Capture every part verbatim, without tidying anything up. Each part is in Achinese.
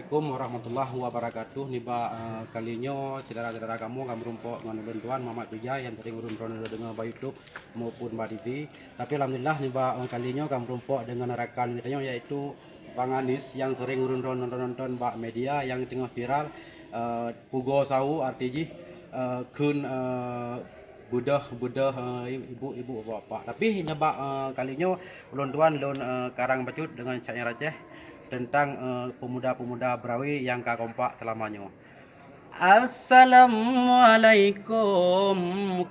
Assalamualaikum warahmatullahi wabarakatuh. Nibak, eh, kali nyoe, syedara-syedara kamoe ka meurumpok ngon ulôn tuan Muhammad Pijai nyang sering ureuëng droeneuh deungoe bak YouTube maupun bak T V. Tapi alhamdulillah nibak, eh, kali nyoe ka meurumpok deungon rakan geutanyoe, yaitu Bang Anis nyang sering ureuëng droeneuh nonton-nonton bak media nyang teungoh viral, eh, Pugo Sawu, arti jih, eh, kheun, eh, beudôh-beudôh, eh, ibu-ibu, bapak-bapak. Tapi nibak, eh, kali nyoe ulôn tuan lôn, eh, karang bacut deungon cat nyang raceh teuntang, eh, pemuda-pemuda Beurawe nyang ka kompak seulama nyoe. Assalamualaikum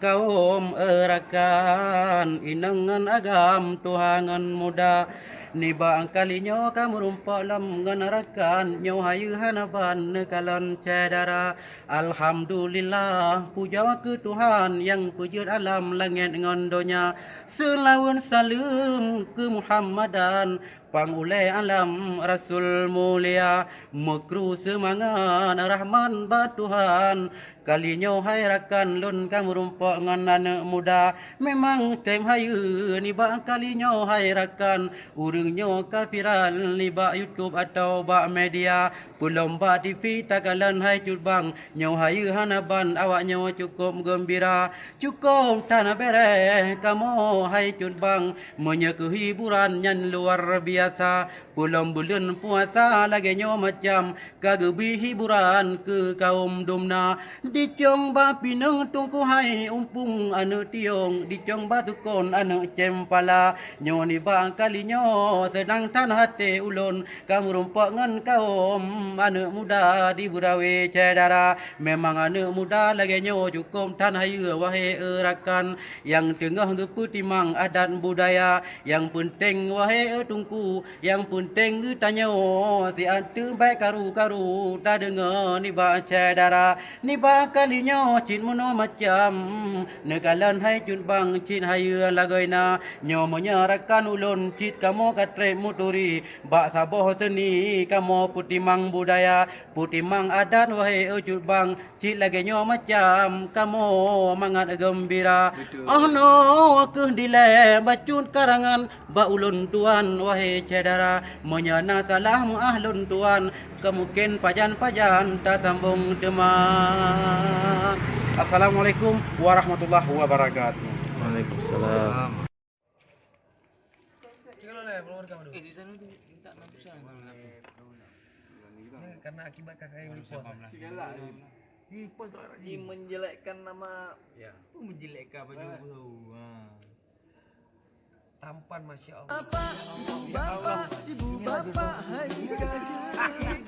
kaum e rakan, inong ngon agam tuha ngon muda. Nibak kali nyoe ka meurumpok lom ngon rakan, nyoe hayeue hana ban neukalon syedara. Alhamdulillah, pujoe keu Tuhan nyang peujeuet alam langét ngon donya. Seulaweuet saleuem keu Muhammadan, pang ulée alam Rasul mulia. Meukru seumangat rahmat bak Tuhan. Kali nyoe hai rakan lôn ka meurumpok ngon aneuëk muda. Memang tem hayeue nibak kali nyoe hai rakan. Ureuëng nyoe ka viral nibak YouTube atawa bak media. Peulom bak T V takalon hai cut bang. Nyoe hayeue hana ban awak nyoe cukôp geumbira. Cukôp that beuréh kamoe hai cut bang. Meunyoe keu hiburan nyan luar biasa. Peulom buleuen puasa lagée nyoe macam ka geubri hiburan keu kaum dumna. Dicong bak pineung tungku hai umpung aneuëk tiong, dicong bak tukon aneuëk cempala. Nyoe nibak kali nyoe seunang that até ulôn ka meurumpok ngon kaum aneuëk muda di Beurawe syedara. Memang aneuëk muda lagée nyoe cukôp that hayeue wahé e rakan nyang teungoh geupeutimang adat budaya. Nyang peunteng wahé e tungku, nyang peunteng geutanyoe siat teubèe karu-karu tadeungoe nibak syedara. Nibak kali nyoe cit meunoe macam neukalon hai cut bang cit hayeue lagoina. Nyoe meunyoe rakan ulôn cit kamoe ka trép meuturi bak saboh seuni kamoe peutimang budaya, peutimang adat wahé e cut bang. Cit lagée nyoe macam kamoe mangat geumbira. Betul. Oh noe kheueh dilée bacut karangan bak ulôn tuan wahé syedara. Meunyoe na salah meuáh lôn tuan, keumungken pajan-pajan tasambong teuma. Assalamualaikum warahmatullahi wabarakatuh. Waalaikumsalam. Cik, kalau lah, kalau rekam tu. Eh, di sana tu minta enam puluh sana. Ni karena akibat kakak yang puasa. Cik, galak ni. Di pos tak ada. Ni menjelekkan nama. Ya. Apa menjelekkan baju tu? Ha. Tampan, masya Allah. Bapak, ibu bapak, ibu bapak, hai kaji.